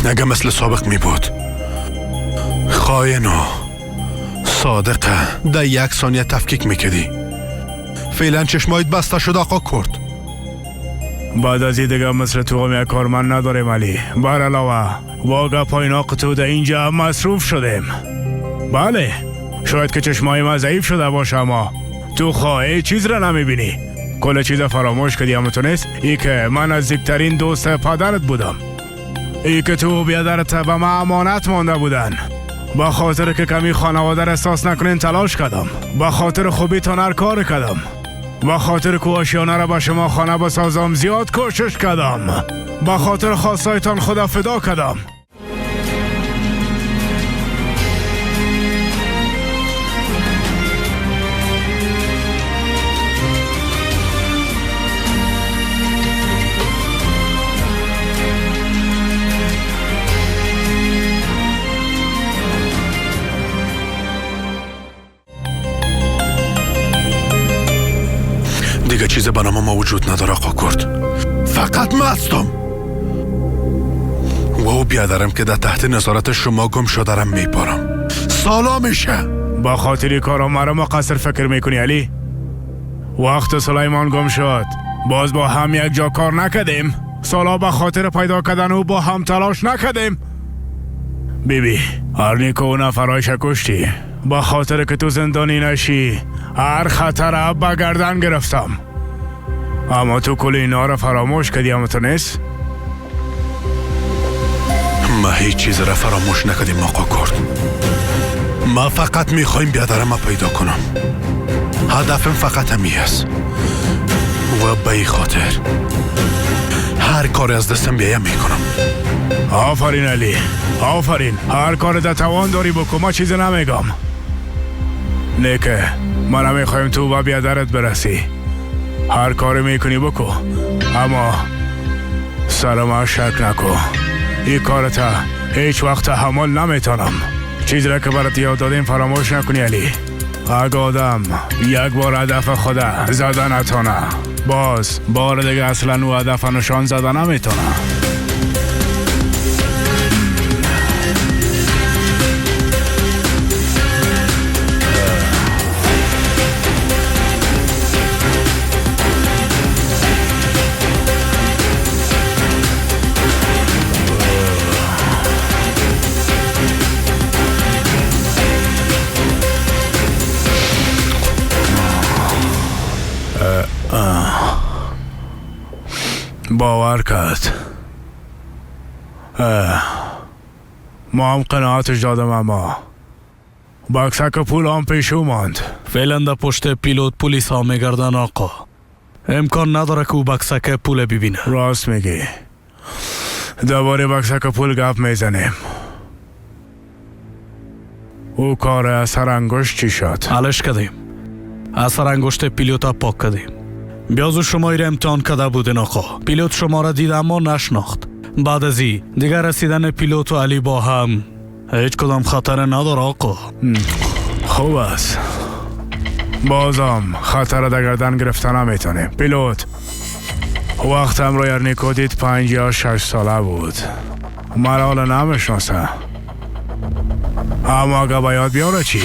اگه مثل سابق می بود، خاین و صادقه در یک ثانیه تفکیک میکردی. فعلا چشمایت بسته شد آقا کرد. بعد از این دیگه مثل تو هم یک کارمند نداریم علی. بر علاوه با گپای ناق تو در اینجا مصروف شدیم. بله شاید که چشمای ما ضعیف شده باشه، اما تو خواهی چیز را نمیبینی. کل چیز فراموش کردی. اما تو نیست ای که من نزدیکترین دوست پدرت بودم، ای که تو بیادرت به من امانت مانده بودن. با خاطر که کمی خانواده را احساس نکنین تلاش کردم، با خاطر خوبی تان هر کار کردم، با خاطر که آشیانه را به شما خانه بسازم زیاد کوشش کردم، با خاطر خواستایتان خدا فدا کردم. دیگه چیز به نام ما وجود نداره آقا کرد. فقط ما هستم و او بیادرم که در تحت نظارت شما گم شدرم میپارم. سالا میشه. با خاطر کارا مرا مقصر فکر میکنی علی؟ وقت سلیمان گم شد باز با هم یک جا کار نکردیم. سالا با خاطر پیدا کردن او با هم تلاش نکردیم. بیبی هرنیکو و نفرایش کشتی. با خاطر که تو زندانی نشی هر خطر به گردن گرفتم. اما تو کل اینا را فراموش کردی. اما تو نیست؟ ما هیچ چیز را فراموش نکردیم آقا کرد. ما فقط میخوایم بیادرم پیدا کنم. هدفم فقط همی است و به این خاطر هر کاری از دستم بیایم میکنم. آفرین علی، آفرین. هر کار در توان داری بکن، ما چیزی نمیگم. نیکه ما نمیخوایم تو با بیادرت برسی. هر کاری میکنی بکن، اما سر ما شک نکن. این کارتا هیچ وقت تحمل نمیتونم. چیزی را که برات یاد دادیم فراموش نکنی علی. اگه آدم یک بار هدف خدا زده نتونه، باز بار دیگه اصلا او هدف نشان زده نمیتونه. باور کرد. ما هم قناعتش دادم، اما بکسک پول هم پیشو ماند. فعلا در پشت پیلوت پلیس ها میگردن آقا. امکان نداره که او بکسک پول ببینه. راست میگی. دوباره بکسک پول گپ میزنیم. او کار اثر انگشت چی شد؟ حلش کردیم. اثر انگشت پیلوت ها پاک کردیم. بیازو شما را امتحان کرده بودین آقا. پیلوت شما را دید اما نشناخت. بعد از این دیگر رسیدن پیلوت و علی با هم هیچ کدام خطر نداره آقا. خوب است. بازم خطر در گردن گرفته نمیتونیم. پیلوت وقت هم رو ارنیکو دید 5 یا 6 ساله بود. مرا حالا نمیشناسه، اما اگه باید بیاره چی؟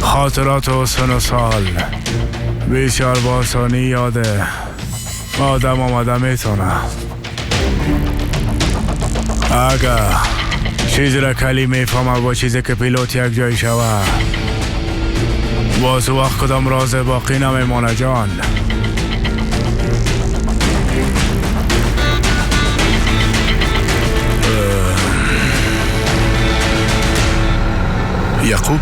خاطرات و سن و سال بسیار باسانی یاده آدم آمده میتونه. اگه چیزی را کلی میفهمه با چیزی که پیلوت یک جای شوه، باز وقت کدام راز باقی نمیمانه جان. یعقوب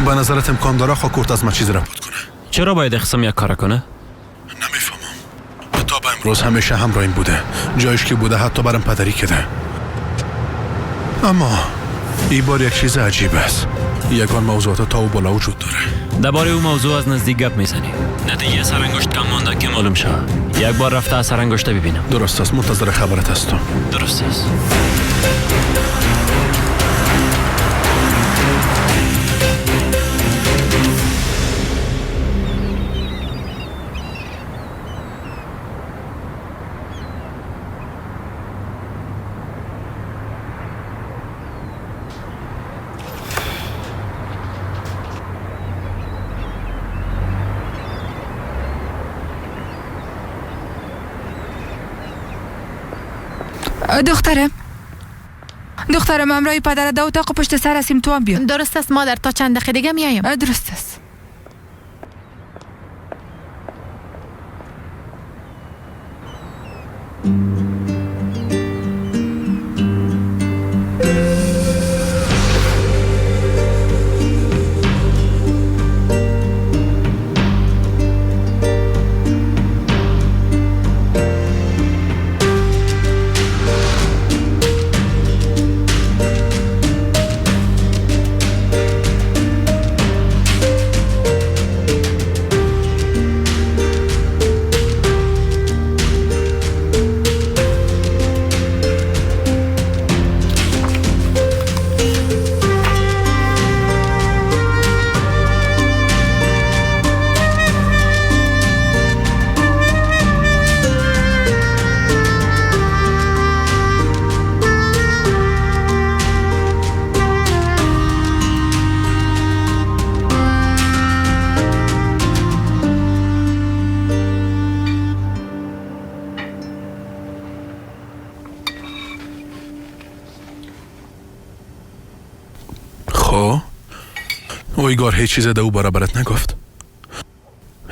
به نظرت امکان داره خاکورت از من چیزی را پات کنه؟ چرا باید اقسام یک کار کنه؟ نمیفهمم. تا به امروز همیشه همراهیم بوده، جایش که بوده حتی برام پدری کده. اما این بار یک چیز عجیب است. یگان موضوعات تا و بالا وجود داره. درباره او موضوع از نزدیک گپ میزنی. نتیجه سرانگشت کم مانده که معلوم شود. یک بار رفته از سرانگشت ببینم. درست است، منتظر خبرت هستم. درست است. دخترم امرای پدر در اتاق پشت سر هستیم، تو هم بیا. درست است مادر، تا چند دقیقه دیگه میایم. درست است. اویگار هیچ چیز ده او برابرت نگفت.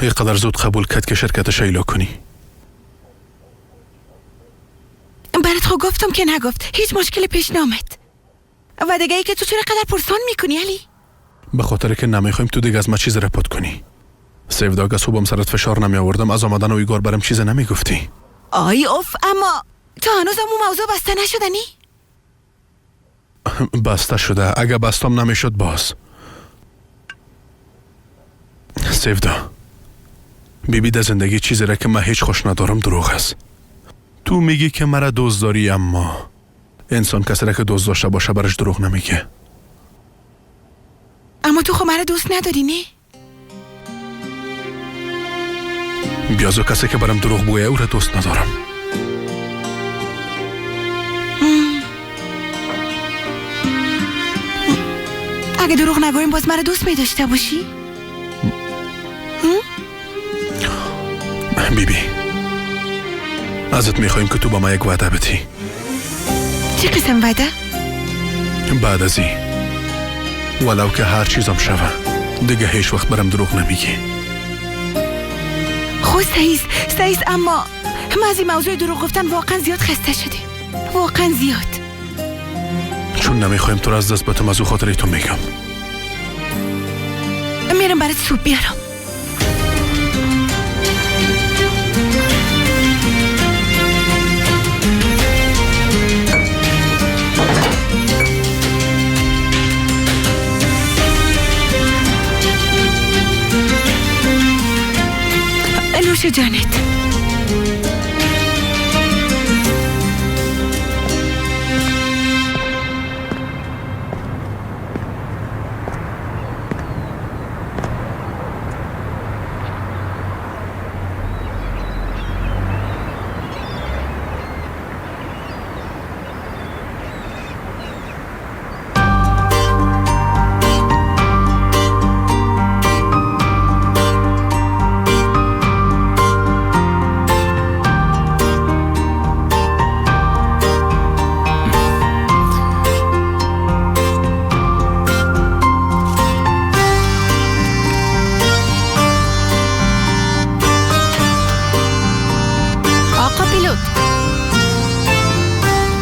اینقدر زود قبول کرد که شرکت شیلا کنی. برات خب گفتم که نگفت. هیچ مشکلی پیش نامد. و دیگه ای که تو چرا قدر پرسان میکنی علی؟ به خاطر که نمیخوایم تو دیگه از ما چیز رپات کنی. سیوداگ از خوبم سرت فشار نمی آوردم، از آمدن اویگار برام چیز نمیگفتی. آی اوف، اما تو هنوز اون موضوع بسته نشدنی؟ بسته شده. اگه بستم نمیشد باز. سیودا بیبی در زندگی چیزی را که من هیچ خوش ندارم دروغ است. تو میگی که مرا دوست داری، اما انسان کسی را که دوست داشته باشه برش دروغ نمیگه. اما تو خب مرا دوست نداری نه؟ بیازو کسی که برم دروغ بگویه او را دوست ندارم. اگه دروغ نگویم باز مرا دوست میداشته باشی؟ بیبی ازت میخواییم که تو با ما یک وعده بدی. چه قسم وعده؟ بعد از این ولو که هر چیزم شوه دیگه هیچ وقت برم دروغ نمیگی. خب سعیز، اما ما از این موضوع دروغ گفتن واقعا زیاد خسته شدیم، واقعا زیاد. چون نمیخوایم تو را از دست بدم، از او خاطر تو میگم. میرم برات سوپ بیارم. نوش جانت.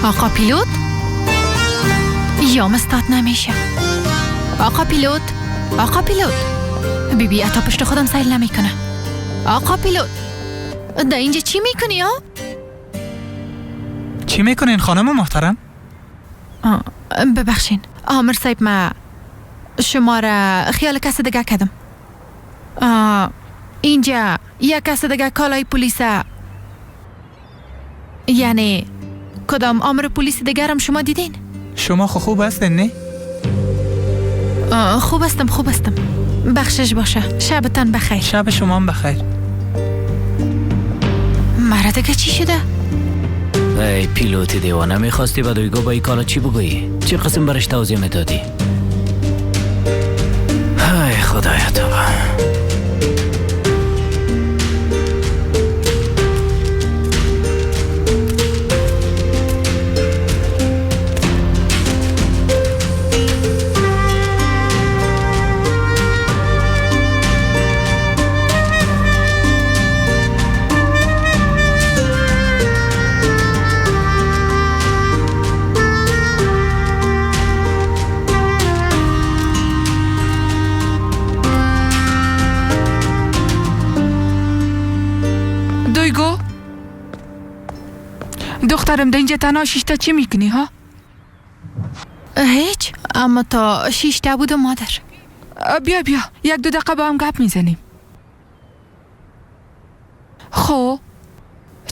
آقا پیلوت؟ یا مستاد نمیشه. آقا پیلوت، آقا پیلوت، بی بی اتا پشت خودم سیل نمیکنه. آقا پیلوت، در اینجا چی میکنی ها؟ چی میکنین خانم محترم؟ ببخشین آمر صاحب، ما شما را خیال کس دیگه کردم. اینجا یک کس دیگه کالای پلیسه، یعنی کدام آمر پلیس دیگرم شما دیدین؟ شما خوب هستین نه؟ خوب هستم، خوب هستم. بخشش باشه. شبتان بخیر. شب شما هم بخیر. مرا دیگه چی شده؟ ای پیلوت دیوانه، میخواستی به دویگو با این کالا چی بگویی؟ چی قسم برش توضیح میدادی؟ ای خدایا توبه. دخترم در اینجا تنها شیشتا چی میکنی ها؟ هیچ، اما تا شیشتا بودم مادر. بیا بیا یک دو دقیقه با هم گپ میزنیم. خب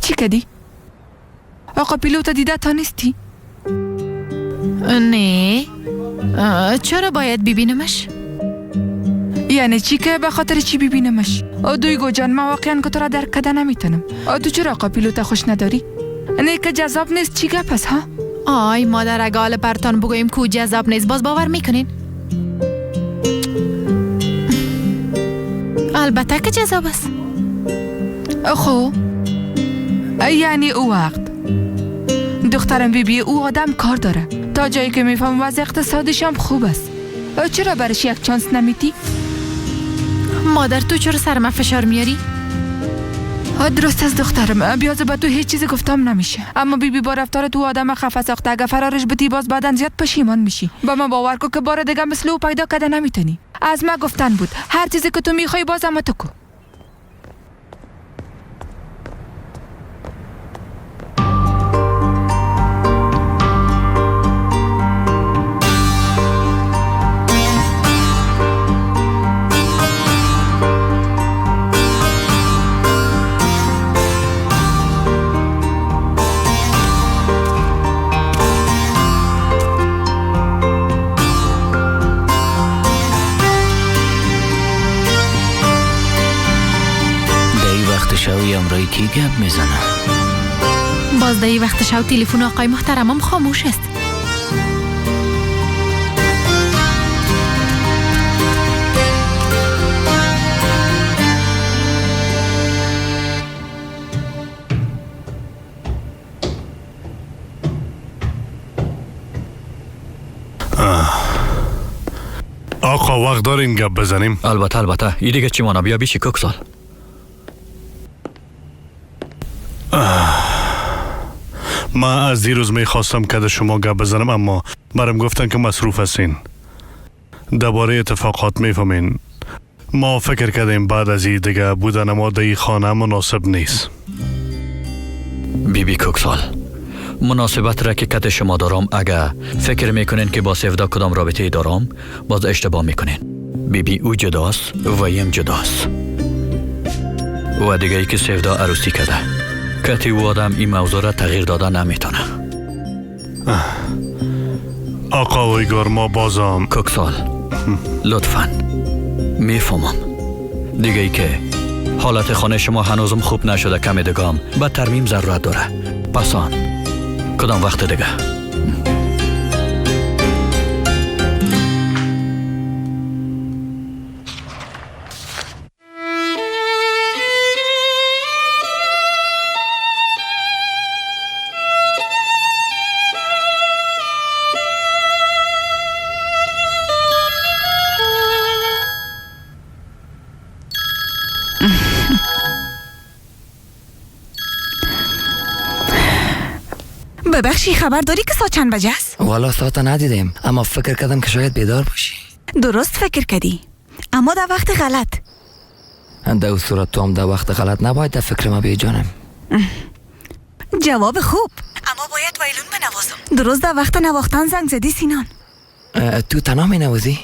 چی کدی؟ آقا پیلوت دیده تا نیستی؟ نه، چرا باید ببینمش؟ یعنی چی که به خاطر چی ببینمش؟ دویگو جان، من واقعا که تو را درک کده نمیتونم. تو چرا آقا پیلوت خوش نداری؟ نه که جذاب نیست، چی گپ است ها؟ آی مادر، اگه حال برتان بگویم کو جذاب نیست باز باور میکنین؟ البته که جذاب است. خب یعنی او وقت دخترم بیبی او آدم کار داره، تا جایی که میفهم وضع اقتصادیش هم خوب است. چرا برش یک چانس نمیدی؟ مادر تو چرا سر من فشار میاری؟ درست از دخترم، بیاز به تو هیچ چیزی گفتم نمیشه، اما بیبی با رفتار تو آدم خفه ساخته. اگه فرارش بدی باز بعدن زیاد پشیمان میشی. با من باور کو که بار دیگه مثل او پیدا کده نمیتونی. از ما گفتن بود هر چیزی که تو میخوای باز اما تو کو. شوی کی گپ میزنه؟ باز در وقت شو تلفن آقای محترمم خاموش است. آقا وقت دارین گپ بزنیم؟ البته البته، ای دیگه چی مانا، بیا بیشی کوکسال. ما از دیروز میخواستم که شما گپ بزنم، اما برام گفتن که مصروف هستین. درباره اتفاقات میفهمین. ما فکر کردیم بعد از این دیگه بودن ما در خانه مناسب نیست. بی بی کوکسال، مناسبت را که کت شما دارم، اگه فکر میکنین که با سفدا کدام رابطه دارم، باز اشتباه میکنین. بی بی او جداست و یم جداست. و دیگه ای که سفدا عروسی کرده، کتی او آدم این موضوع را تغییر داده نمیتونه. آقا ویگار، ما بازم کوکسال لطفاً میفهمم. دیگه ای که حالت خانه شما هنوزم خوب نشده، کمی دگام به ترمیم ضرورت داره. پس آن کدام وقت دیگه؟ ببخشی خبر داری که ساعت چند بجه است؟ والا ساعت ندیدیم، اما فکر کردم که شاید بیدار باشی. درست فکر کردی، اما در وقت غلط. در صورت تو هم در وقت غلط نباید در فکر ما بیای جانم. جواب خوب، اما باید ویلون بنوازم. درست در وقت نواختن زنگ زدی سینان. تو تنها می نوازی؟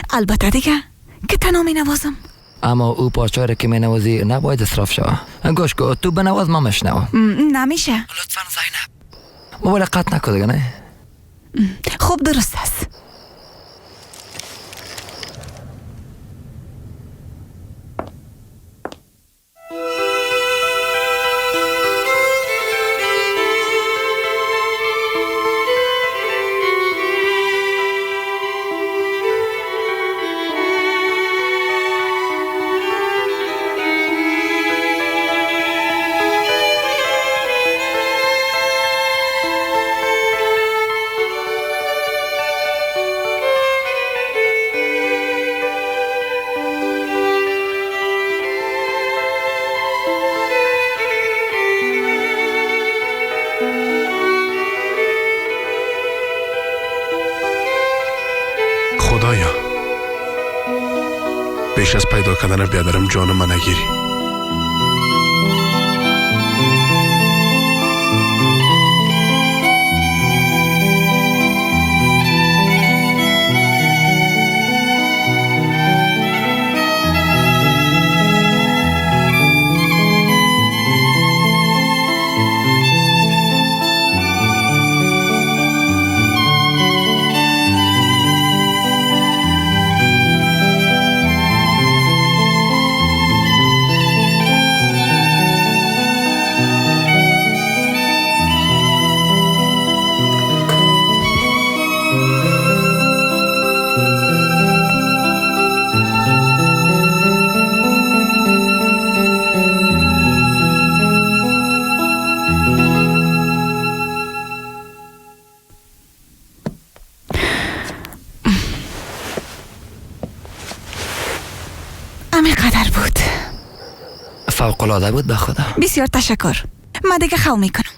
البته دیگه که تنها می نوازم. اما او پاچاره که می نوازی نباید اسراف شوه. گوش کو، تو بنواز ما مشنوم. نمیشه. لطفا زینب موبایل قطع نکن دیگه. نه خوب درست است. خدایا، پیش از پیدا کردن بیادرم جان من نگیری. فوق العاده بود به خدا. بسیار تشکر. من دیگه خو میکنم.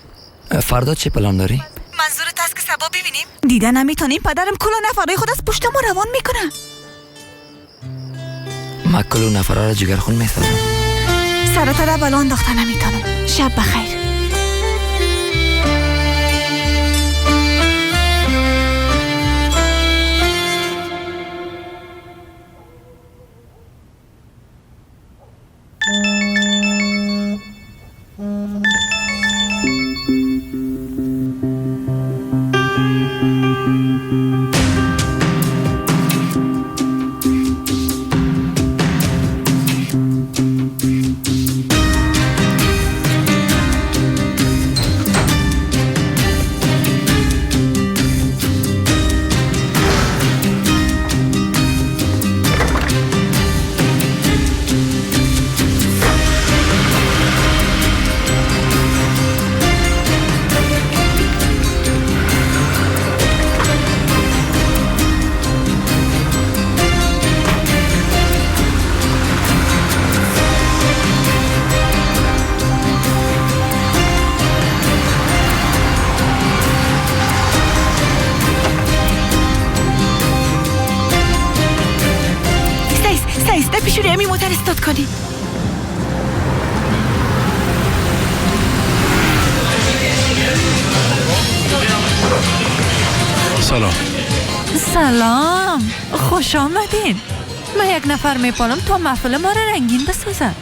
فردا چه پلان داری؟ منظورت است که صبا ببینیم؟ دیده نمیتونیم، پدرم کلا نفرای خود از پشت ما روان میکنه. من کلو نفرا را جگرخون میسازم. سرت را بالا انداخته نمیتونم. شب بخیر. کنی. سلام. سلام، خوش آمدین. من یک نفر میپالم تا محفل ما را رنگین بسازم.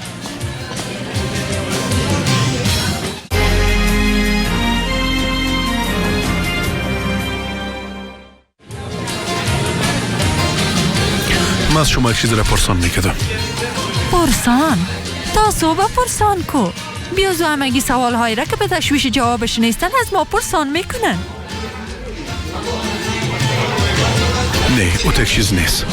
من از شما یک چیز را پرسان میکردم. پرسان؟ تا صبح پرسان کو. بیازو همگی سوال هایی را که به تشویش جوابش نیستن از ما پرسان میکنن. نه، او تک چیز نیست.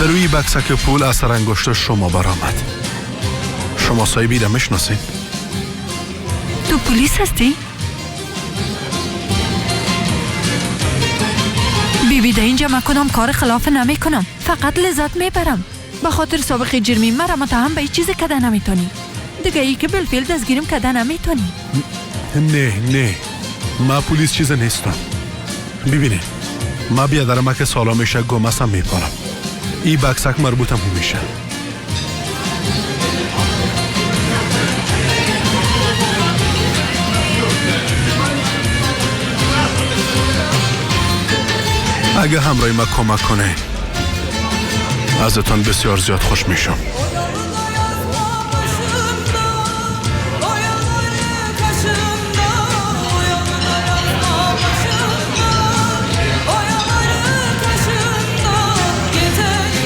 در روی بکسک پول اثر انگشت شما برآمد. شما صاحبی را میشناسین؟ تو پلیس هستی؟ بیبی در اینجا من کدام کار خلاف نمی کنم، فقط لذت میبرم. به خاطر سابقه جرمی مرا متهم به هیچ چیز کده نمیتونی. دیگه ای که بالفعل دستگیرم کده نمیتونی. نه نه، ما پلیس چیز نیستم. ببینید، ما بیادرم که سالا میشه گم میپارم. این بکسک مربوطم میشه. اگه همراه ما کمک کنه ازتان بسیار زیاد خوش میشم.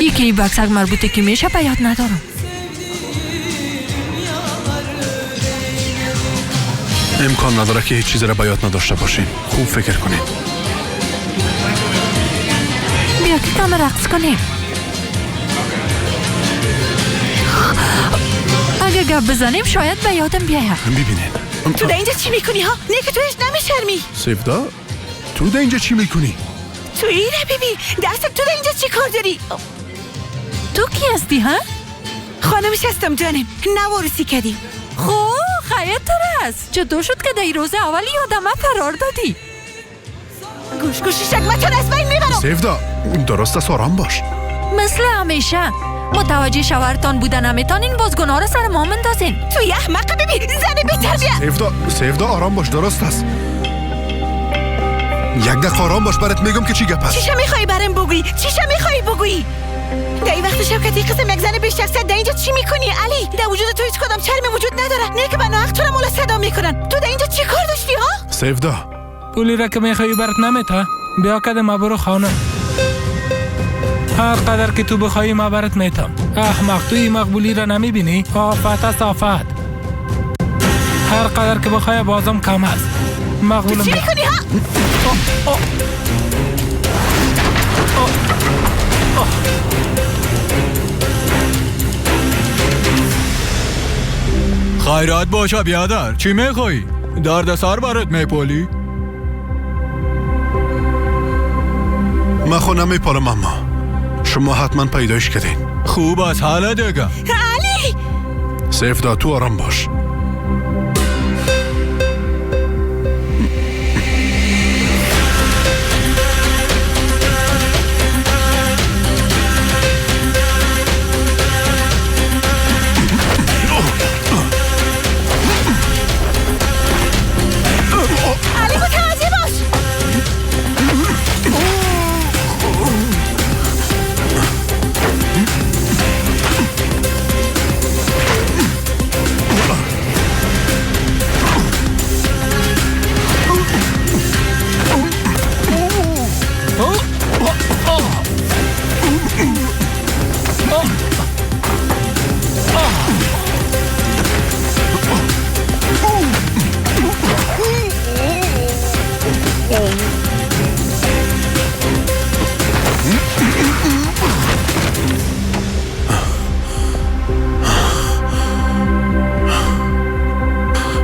یکی این بکسک مربوطه که میشه به یاد ندارم. امکان نداره که هیچ چیز را به یاد نداشته باشین. خوب فکر کنین. بیا که کم رقص کنیم. اگه گپ بزنیم شاید به یادم بیاید. ببینید تو در اینجا چی میکنی ها؟ نه که تو هیچ نمیشرمی. سیفدا تو در اینجا چی میکنی؟ تو ایره ببین دستم. تو در اینجا چی کار داری؟ تو کی هستی ها؟ خانمش هستم جانم. نوارسی کردی. خب خیرتر است. چطور شد که در روز اول یادم فرار دادی؟ گوش گوش شکمتون از بین میبرم. سیفدا درست است، آرام باش. مثل همیشه متوجه شوهرتان بودن نمیتونین باز گناه را سر ما مندازین. تو یه احمق ببین، زن بی‌تربیت. سیفدا آرام باش، درست است. یک دقیقه آرام باش، برات میگم که چی گپ است. چیشا میخوای برام بگویی؟ چیشا میخوای بگویی؟ در این وقت شب که قسم یک زن بیش شخصیت در اینجا چی میکنی علی؟ در وجود تو هیچ کدام چرم وجود نداره. نه که به ناحق تو را مولا صدا میکنن. تو در اینجا چی کار داشتی ها؟ سیفدا پولی را که میخوایی برات نمیته. بیا کده ما برو خانه. هر قدر که تو بخوایی ما برات میتم. احمق تو این مقبولی را نمیبینی؟ آفت است آفت. هر قدر که بخوای بازم کم است. مقبولم. چی میکنی ها؟ خیرات باشه بیادر. چی میخوایی؟ درد سر برات میپالی؟ من خو نمیپالم اما شما حتما پیدایش کردین. خوب است، حالا دیگه. علی سیفدا تو آرام باش. علی متوجه باش.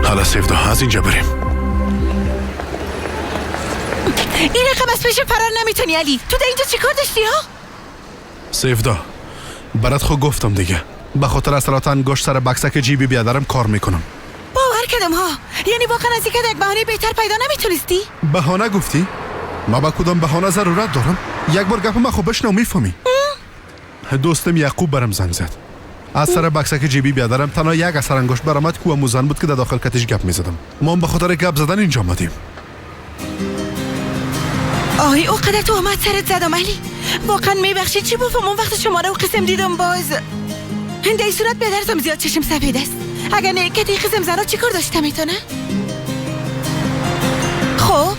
حالا سیفدا از اینجا بریم. این رقم از پیش فرار نمیتونی علی. تو در اینجا چیکار داشتی ها؟ سیفدا برات خود گفتم دیگه، به خاطر اثرات انگشت سر بکسک جیبی بیادرم کار میکنم. باور کردم ها، یعنی واقعا از اینکه یک بهانه بهتر پیدا نمیتونستی؟ بهانه گفتی؟ ما با کدام بهانه ضرورت دارم؟ یک بار گپ ما خوب بشنو میفهمی. دوستم یعقوب برم زنگ زد. از سر بکسک جیبی بیادرم تنها یک اثر انگشت برآمد که او زن بود که در داخل کتش گپ میزدم. ما هم به خاطر گپ زدن اینجا آمدیم. آی او قدر تو آمد سرت زدم علی، واقعا میبخشی. چی بفهم اون وقت شما رو قسم دیدم باز. در این صورت بیادرتم زیاد چشم سفید است. اگر نه کتی قسم زنا چی کار داشته میتونه؟ خب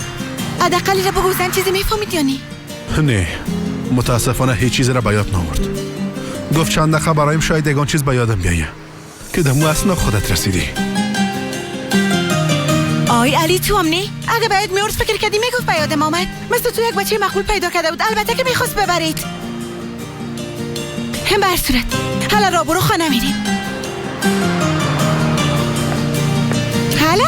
حداقل را بگو زن چیزی میفهمید یا نه؟ نه متاسفانه هیچ چیزی را به یاد نآورد. گفت چند دقیقه برایم شاید یگان چیز به یادم بیایه که دمو اصلا خودت رسیدی. آی علی تو هم نه؟ اگه باید میورد فکر کردی میگفت به یادم آمد. مثل تو یک بچه مقبول پیدا کرده بود، البته که میخواست ببرید. هم بر صورت حالا را برو خانه میریم. حالا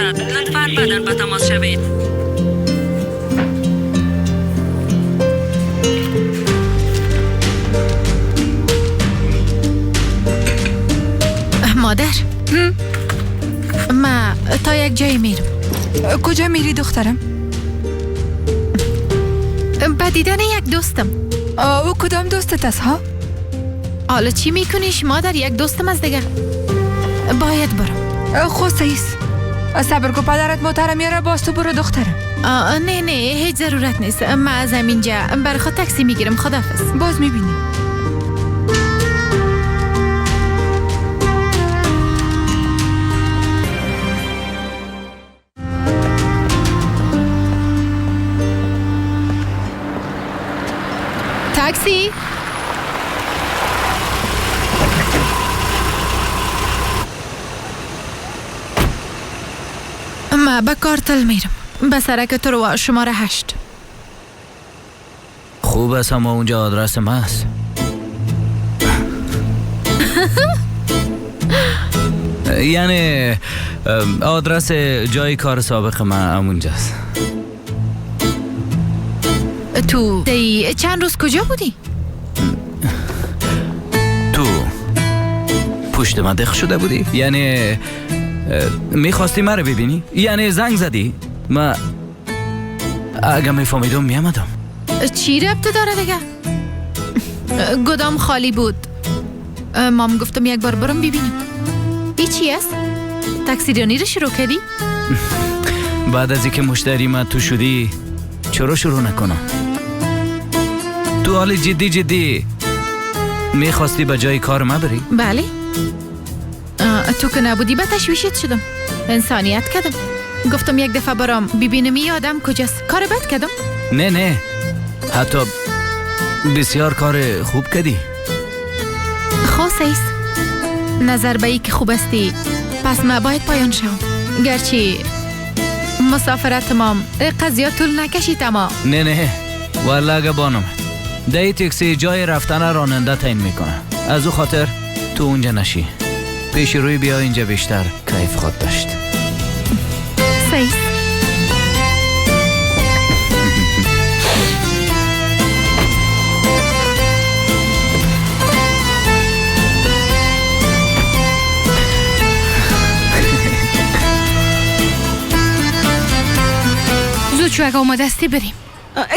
لطفاً بعداً به تماس شوید. مادر ما تا یک جایی میرم. کجا میری دخترم؟ به دیدن یک دوستم. او کدام دوستت است ها؟ حالا چی میکنیش مادر؟ یک دوستم از دیگه باید برم. خب سیس صبر کو، پدرت محترم میاره باز تو برو دخترم. نه نه هیچ ضرورت نیست، من از اینجا برای خود تاکسی میگیرم. خداحافظ. باز میبینی. تاکسی. ما به کارتل میرم، به سرک تروا شماره 8. خوب است، اما اونجا آدرس ما است. یعنی آدرس جای کار سابق من همونجاست. تو دی چند روز کجا بودی؟ تو پشت من دخ شده بودی؟ یعنی میخواستی مرا ببینی؟ یعنی زنگ زدی؟ ما اگه میفهمیدم میامدم. چی ربط داره دیگه؟ گدام خالی بود، مام گفتم یک بار برم ببینیم. ای چی است؟ تاکسیرانی رو شروع کردی؟ بعد از اینکه مشتری ما تو شدی چرا شروع نکنم؟ تو حال جدی جدی میخواستی به جای کار ما بری؟ بله. تو که نبودی به تشویشت شدم. انسانیت کردم. گفتم یک دفعه برام ببینم یادم کجاست. کار بد کردم؟ نه نه، حتی بسیار کار خوب کردی. خاص است. نظر به ای که خوب هستی پس ما باید پایان شم. گرچه مسافرت ما قضیه طول نکشید اما نه نه والله اگه بانم ده تاکسی جای رفتن راننده تعیین میکنه، از او خاطر تو اونجا نشی، پیش روی بیا اینجا بیشتر کیف خود داشت. سیس. زود شو اگه آماده هستی بریم.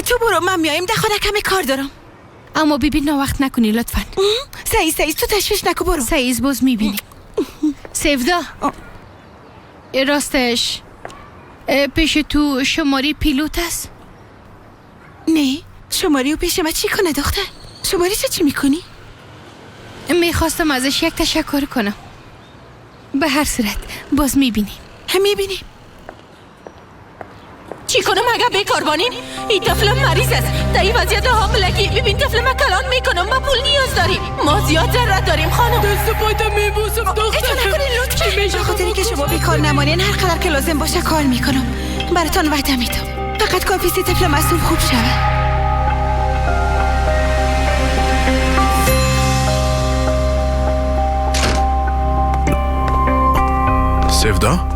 تو برو من میایم، در خانه کمی کار دارم. اما ببین وقت نکنی لطفا. سعیز تو تشویش نکو، برو. سعیز باز میبینی. سیفدا راستش پیش تو شماری پیلوت است؟ نه شماری و پیش من چی کنه دختر؟ شماری چی میکنی؟ میخواستم ازش یک تشکر کنم. به هر صورت باز میبینیم. میبینیم. چی کنم اگه بیکار بانیم؟ این طفل مریض است، در این وضعیت حاملگی. ببین طفل من کلان میکنم، ما پول نیاز داریم، ما زیاد ضرورت داریم خانم. دست پایتم میبوسم دختر. اتو نکنین لطفا. به خاطر اینکه شما بیکار نمانین هر قدر که لازم باشه کار میکنم، براتان وعده میدم. فقط کافی است طفل معصوم خوب شود. سیفدا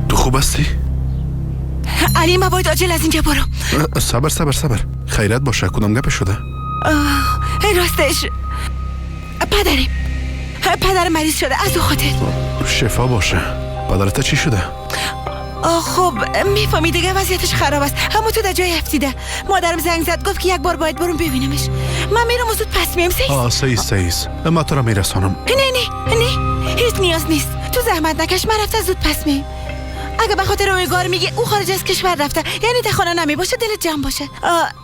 تو خوب هستی؟ علی ما باید عاجل از اینجا برم. صبر صبر صبر، خیرت باشه، کدام گپ شده؟ راستش پدرم مریض شده، از او خاطر. شفا باشه. پدرت چی شده؟ خب میفهمی دیگه وضعیتش خراب است، اما تو در جای افتیده. مادرم زنگ زد گفت که یک بار باید برم ببینمش. من میرم و زود پس میم. سیس سیس من تو را میرسانم. نه نه نه هیچ نیاز نیست، تو زحمت نکش، من رفته زود پس میم. اگه به خاطر رویگار میگه او خارج از کشور رفته، یعنی در خانه نمی باشه، دلت جمع باشه.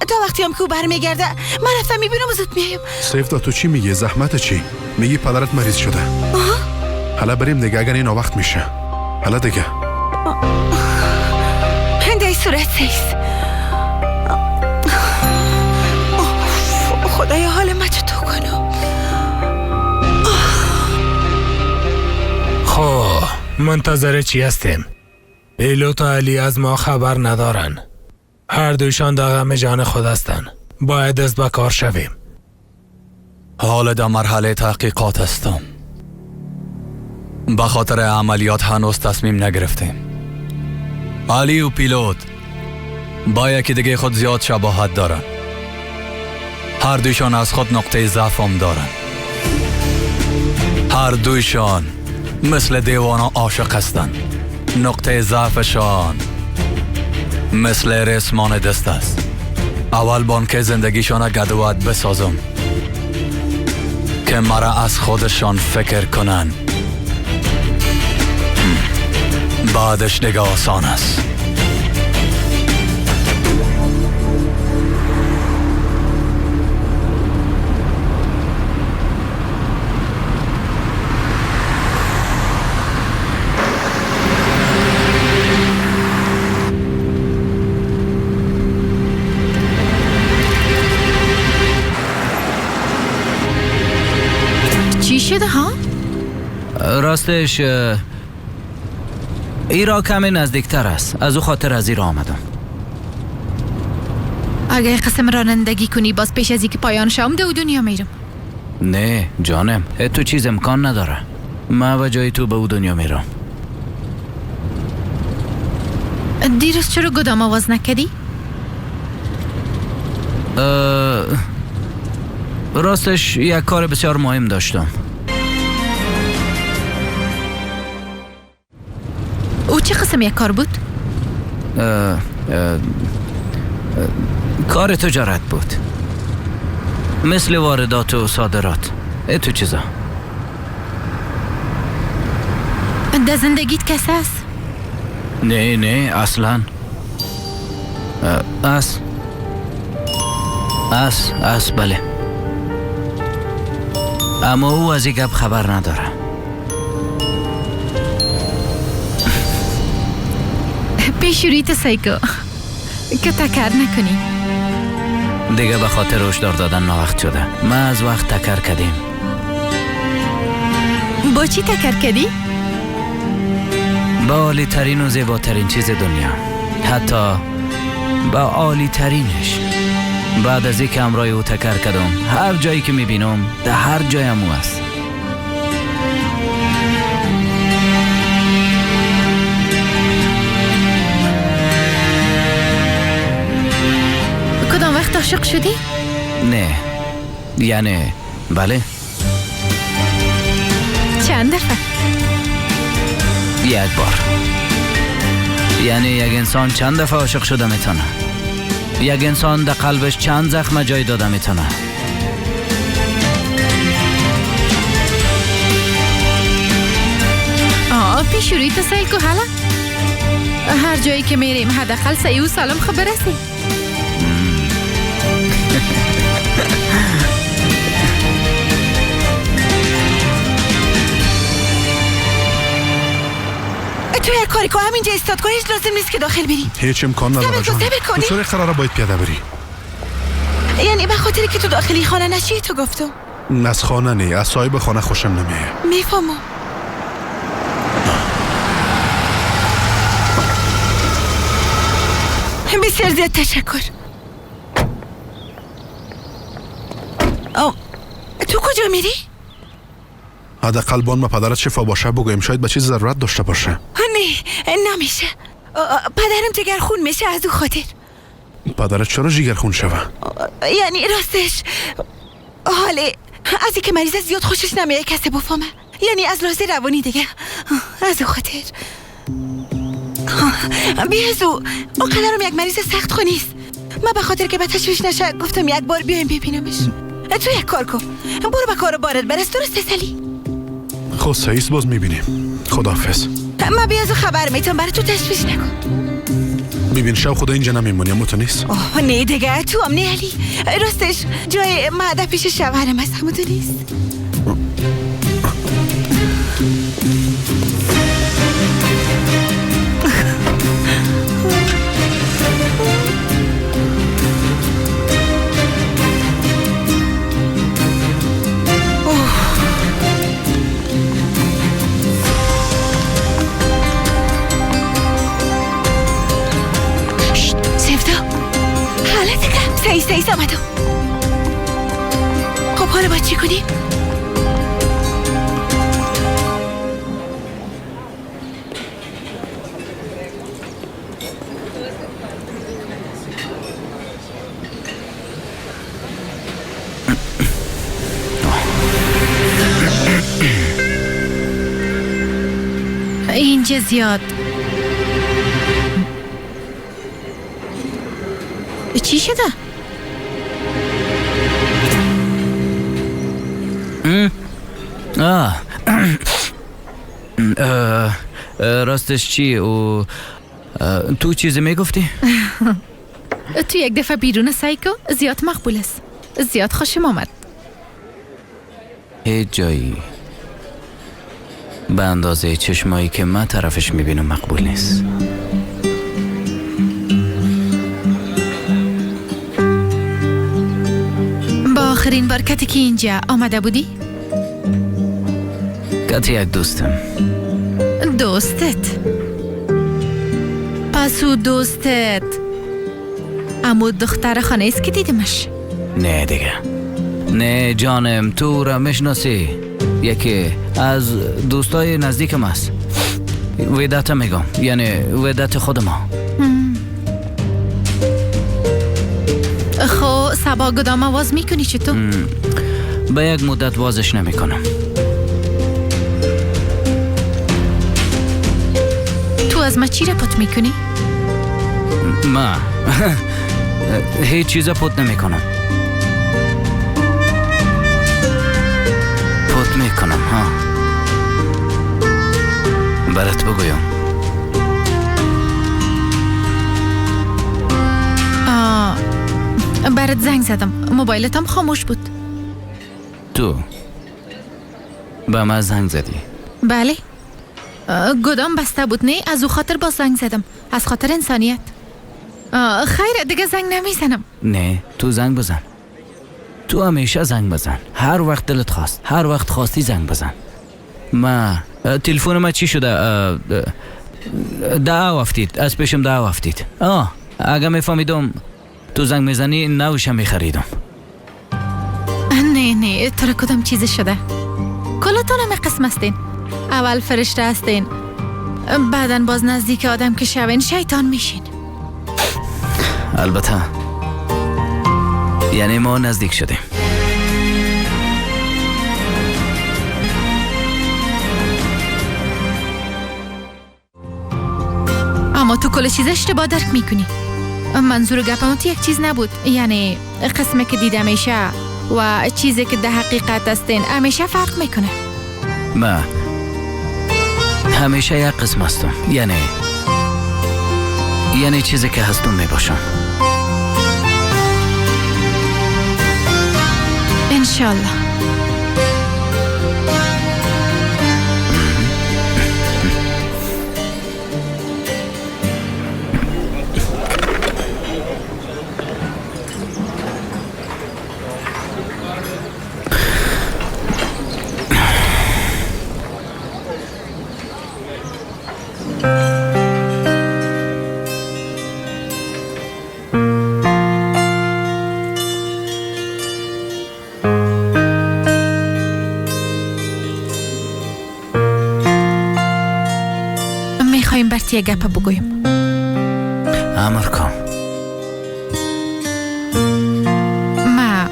تا وقتی هم که او برمیگرده من رفتم میبینم و زود میایم. سیفدا تو چی میگی؟ زحمت چی؟ میگی پدرت مریض شده. حالا بریم دیگه، اگر این وقت میشه. حالا دیگه هنده صورت سیس. خدایا حال ما چطور کنم؟ خب منتظر چی هستیم؟ پیلوت و علی از ما خبر ندارن. هر دویشان در غم جان خود هستن. باید دست به کار شویم. حال در مرحله تحقیقات هستم. به خاطر عملیات هنوز تصمیم نگرفتیم. علی و پیلوت با یکی دیگه خود زیاد شباهت دارن. هر دویشان از خود نقطه ضعف هم دارن. هر دویشان مثل دیوانا عاشق هستند. نقطه ضعفشان مثل رسمان دست است. اول بانک زندگیشان گدوت بسازم که مرا از خودشان فکر کنن، بعدش دیگه آسان است. چی شده ها؟ راستش ایرا کمی نزدیکتر است، از او خاطر از ایرا آمدم. اگه قسم رانندگی کنی باز پیش از اینکه پایان شام دو دنیا میرم. نه جانم، تو چیز امکان نداره. من و جای تو به او دنیا میرم. دیروز چرا گدام آواز نکردی؟ راستش یک کار بسیار مهم داشتم. او چه قسم یک کار بود؟ کار تجارت بود، مثل واردات و صادرات، تو چیزا. در زندگیت کس است؟ نه نه اصلا. اس اس اس بله. اما او از این گپ خبر نداره. پیش رویت سیکو که تکر نکنی. دیگه به خاطر هشدار دادن ناوقت شده. ما از وقت تکر کردیم. با چی تکر کردی؟ با عالی ترین و زیباترین چیز دنیا، حتی با عالی ترینش. بعد از اینکه همراه او تکر کردم، هر جایی که میبینم در هر جایم او است. کدام وقت عاشق شدی؟ نه، یعنی بله. چند دفعه؟ یک بار. یعنی یک انسان چند دفعه عاشق شده میتونه؟ یک انسان در قلبش چند زخم جای داده میتونه؟ آه، پیش روی تو سیل کو حالا. هر جایی که میریم حداقل سعی و سالم خب برسیم. تو هر کاری که همینجا استاد کنی، هیچ لازم نیست که داخل بری. هیچ امکان نداره جان. تو چرا قراره باید پیاده بری؟ یعنی به خاطر که تو داخلی خانه نشی تو گفتم. از خانه نه، از صاحب خانه خوشم نمیه. میفهمم. بسیار زیاد تشکر. تو کجا میری؟ حداقل بان ما پدرت شفا باشه بگویم، شاید به چیز ضرورت داشته باشه. نه نمیشه، پدرم جگر خون میشه از او خاطر. پدرت چرا جگر خون شوه؟ یعنی راستش حاله از اینکه مریض زیاد خوشش نمیاد کسی بفهمه، یعنی از لحاظ روانی دیگه، از او خاطر. بی از او قدرم یک مریض سخت خو نیست. من به خاطر که به تشویش نشه گفتم یک بار بیایم ببینمش. تو یک کار کن، برو به کار بارت برس. درسته سلی؟ خب سعیس، باز میبینیم. خداحافظ. من بیا از خبر میتم، برای تو تشویش نکن. ببین شب خدا اینجا نمیمونی، اما تو نیست. آه نه دیگه، تو هم نه علی. راستش جای معده پیش شوهرم است، همون تو نیست. سعیس آمدم. خب حالا باید چی کنیم؟ اینجا زیاد چی شده؟ راستش چی؟ او تو چیزی میگفتی؟ تو یک دفعه بیرون سایکو زیاد مقبول است، زیاد خوشم آمد. هیچ جایی به اندازه چشمایی که من طرفش میبینم مقبول نیست. با آخرین بار کتی که اینجا آمده بودی؟ کتی یک دوستم. دوستت؟ پس او دوستت امو دختر خانه است که دیدمش؟ نه دیگه، نه جانم، تو را میشناسی، یکی از دوستای نزدیکم است. ودت میگم، یعنی ودت خود ما. خب سبا گدام آواز میکنی چطور؟ به یک مدت بازش نمیکنم. تو از ما چی را پت میکنی؟ ما هیچ چیز پت نمیکنم. پت میکنم ها، برات بگویم. برات زنگ زدم، موبایلتم خاموش بود. تو به من زنگ زدی؟ بله. گودام بسته بود نه؟ از او خاطر باز زنگ زدم، از خاطر انسانیت. خیر دیگه زنگ نمیزنم. نه تو زنگ بزن، تو همیشه زنگ بزن، هر وقت دلت خواست، هر وقت خواستی زنگ بزن. ما تلفن ما چی شده؟ ده افتید از پیشم، ده افتید. اگه میفهمیدم تو زنگ میزنی نوشم میخریدم. نه نه تو را کدام چیزی شده؟ کلاتان همه قسم هستین. اول فرشته هستین، بعدن باز نزدیک آدم که شوین شیطان میشین. البته یعنی ما نزدیک شدیم. اما تو کل چیز اشتباه درک میکنی. منظور گپم تو یک چیز نبود، یعنی قسمه که دیده میشه و چیزی که در حقیقت هستین همیشه فرق میکنه. ما همیشه یک قسم هستم، یعنی چیزی که هستم میباشم. انشالله. یه گپ بگویم. امر کن. ما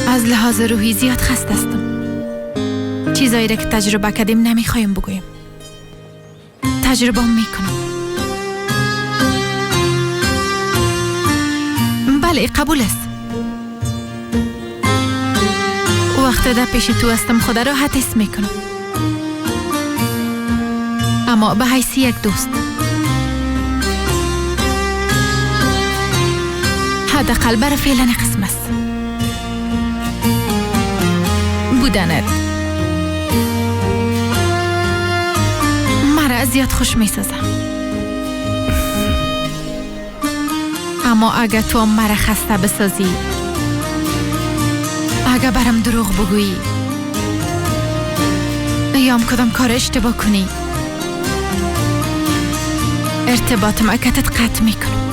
از لحاظ روحی زیاد خسته هستم. چیزایی را که تجربه کردیم نمیخوایم بگویم. تجربه میکنم. بله قبول است. وقتی در پیش تو هستم خدا راحت حس میکنم، اما به حیث یک دوست. حداقل برای فعلا قسم است بودنت مرا زیاد خوش میسازه. اما اگه تو مرا خسته بسازی، اگه برم دروغ بگویی یا کدام کار اشتباه کنی، ارتباط مکتت قطع میکنم.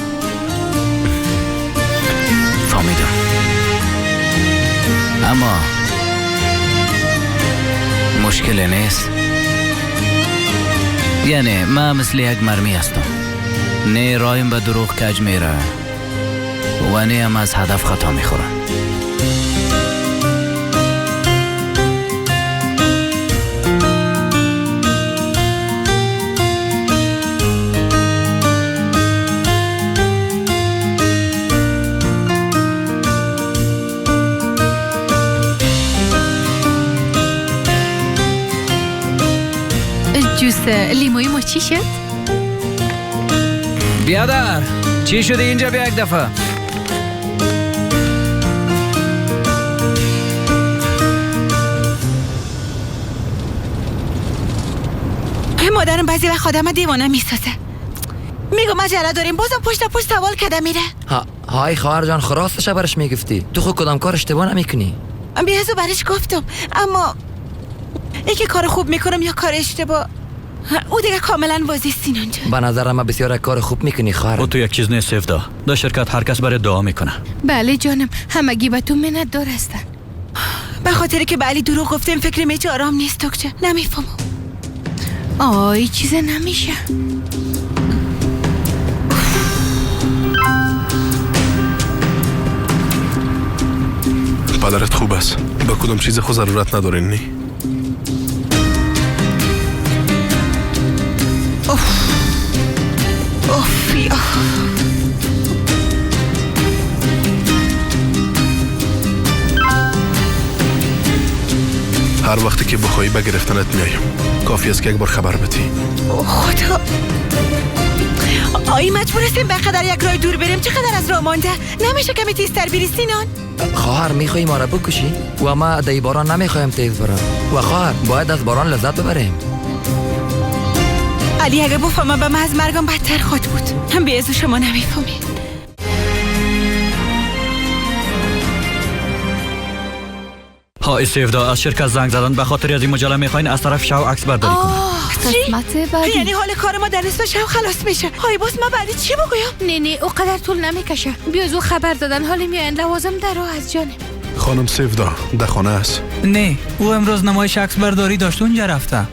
فهمیدم. اما مشکل نیست. یعنی من مثل یک مرمی هستم، نه رایم به دروغ کج میره و نه هم از هدف خطا میخورم. جوس لیموی ما چی شد؟ بیادر چی شده اینجا؟ بیا یک دفعه. مادرم بعضی وقت آدم دیوانه میسازه. میگم عجله داریم، بازم پشت پشت سوال کده میره. های خواهر جان، خراستش برش میگفتی. تو خود کدام کار اشتباه نمیکنی؟ بیازو برش گفتم، اما یکی کار خوب میکنم یا کار اشتباه، او دیگه کاملا واضح سینان جان. به نظر من بسیار کار خوب میکنی خواهر. او تو یک چیز نیست سفدا. در شرکت هر کس برای دعا میکنه. بله جانم، همگی به تو منت دار هستن. به خاطر که به علی دروغ گفتیم فکر میچ آرام نیست دکتر. نمیفهمم. آی چیز نمیشه. پدرت خوب است. به کدام چیز خود ضرورت ندارین نی؟ اوف اوف یا. هر وقتی که بخوایی به گرفتنت میایم. کافی است که یک بار خبر بدی. او خدا. آی مجبور هستیم به قدر یک راه دور بریم. چقدر از راه مانده؟ نمیشه کمی تیزتر بری سینان؟ خواهر میخوایی ما را بکشی؟ و ما در باران نمیخوایم تیز برم. و خواهر باید از باران لذت ببریم. علی اگه بفهمم به من از مرگم بدتر خود بود. هم به از شما نمیفهمید. ها سیودا از شرکت زنگ زدن به خاطر از این مجله میخواین از طرف شو عکس برداری کنن. قسمت بعدی. یعنی حال کار ما در نصف شب خلاص میشه. های باز ما بعدی چی بگویم؟ نه نه قدر طول نمیکشه. بیاز او خبر دادن حال میاین لوازم در از جانب. خانم سیودا در خانه است؟ نه او امروز نمایش عکس برداری داشت اونجا رفته.